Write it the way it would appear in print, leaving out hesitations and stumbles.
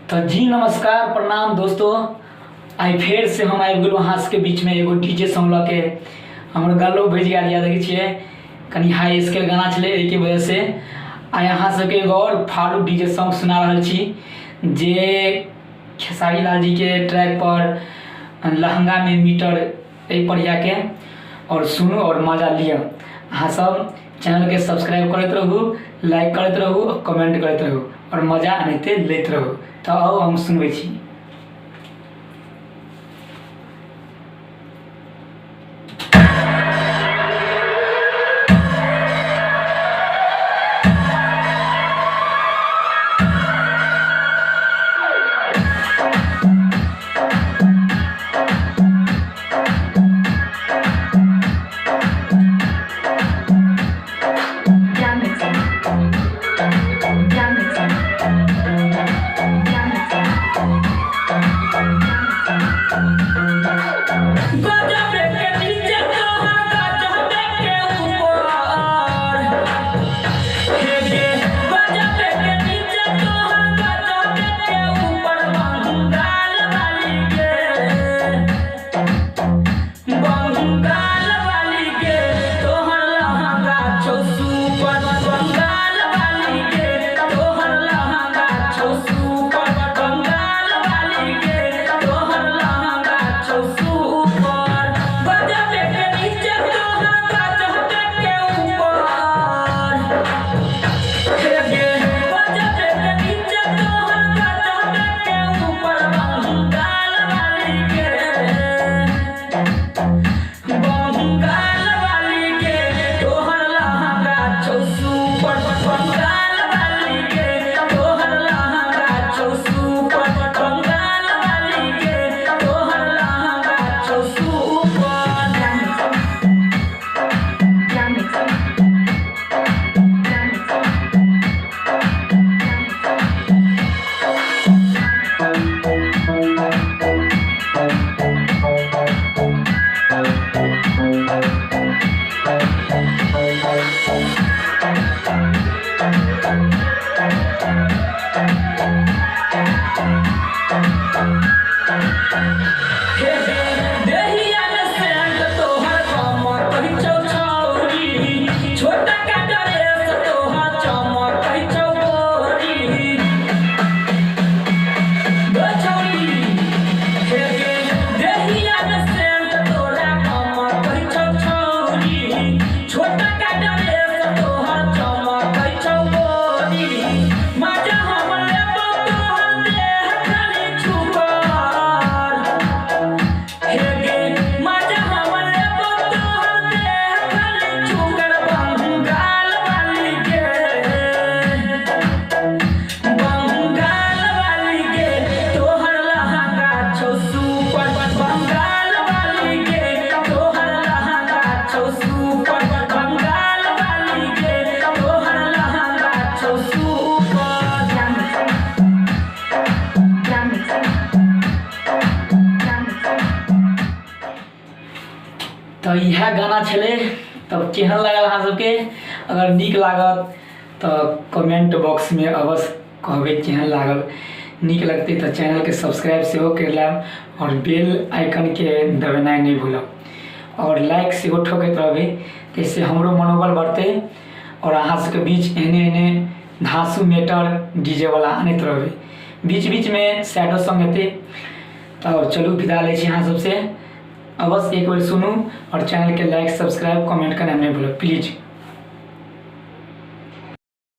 तऽ जी नमस्कार प्रणाम दोस्तो। आइ फेरसँ हम आबि गेलहुँ अहाँ सबके बीचमे एगो डी जे सॉन्ग लऽ के। हमर गलो भजि गेल यऽ, देखै छियै कनि हाई स्केल गाना छलै, एहिके वजहसँ आइ अहाँ सबके एगो आओर फालू डी जे सॉन्ग सुना रहल छी जे खेसारी लाल जीके ट्रैकपर लहङ्गामे मीटर एहि पर जाके आओर सुनू आओर मजा लिअ। अहाँ सब चैनलके सब्सक्राइब करैत रहू, लाइक करैत रहू, कमेंट करैत रहू आओर मजा एनाहिते लैत रहू। तऽ आउ हम सुनबै छी। गजबे के नीचे तोहर गजबे के ऊपर, हे गे गजबे के नीचे तोहर गजबे के ऊपर, बंगाल वाली के, बंगाल वाली के तोहर लहंगा छौ सुपर, बंगाल वाली के तोहर लहंगा छौ सुपर, बंगाल वाली के तोहर लहंगा छौ सुपर। गजबे के नीचे तोहर गजबे के ऊपर, हे गे गजबे के नीचे तोहर गजबे के ऊपर, बंगाल वाली के, बंगाल वाली के तोहर लहंगा छौ सुपर, बंगाल वाली के तोहर लहंगा छौ सुपर, बंगाल वाली के तोहर लहंगा छौ सुपर। देहिया में सेंट तोहर चमकै छौ छौरी, छोटा का ड्रेस तोहर चमकै छौ गोरी, गो छौरी। हे गे देहिया में सेंट तोरा चमकै छौ छौरी, छोटा का ड्रेस तोहर चमकै छौ गोरी। मजा हम लेबौ तोहर देह खाली छुकर, हे गे मजा हम लेबौ तोहर देह खाली छुकर, बंगाल वाली के, बंगाल वाली के तोहर लहंगा छौ सुपर, बंगाल वाली के तोहर लहंगा छौ सुपर, बंगाल वाली के तोहर लहंगा छौ सुपर। तऽ इएह गाना छलै। तब केहन लागल अहाँ सबके? अगर नीक लागत तऽ कमेंट बॉक्समे अवश्य कहबै केहन लागल। नीक लगतै तऽ चैनलके सब्सक्राइब सेहो करि लेब आओर बेल आइकनके दबेनाइ नहि भूलब आओर लाइक सेहो ठोकैत रहबै, ताहिसँ हमरो मनोबल बढ़तै आओर अहाँ सबके बीच एहने एहने धाँसू मेटर डी जे वला आनैत रहबै। बीच बीचमे सैडो सॉन्ग एतै। तऽ चलू विदा लै छी अहाँ सबसँ। अवश्य एक बेर सुनू आओर चैनलके लाइक सब्सक्राइब कमेंट करनाइ नहि भूलब प्लीज।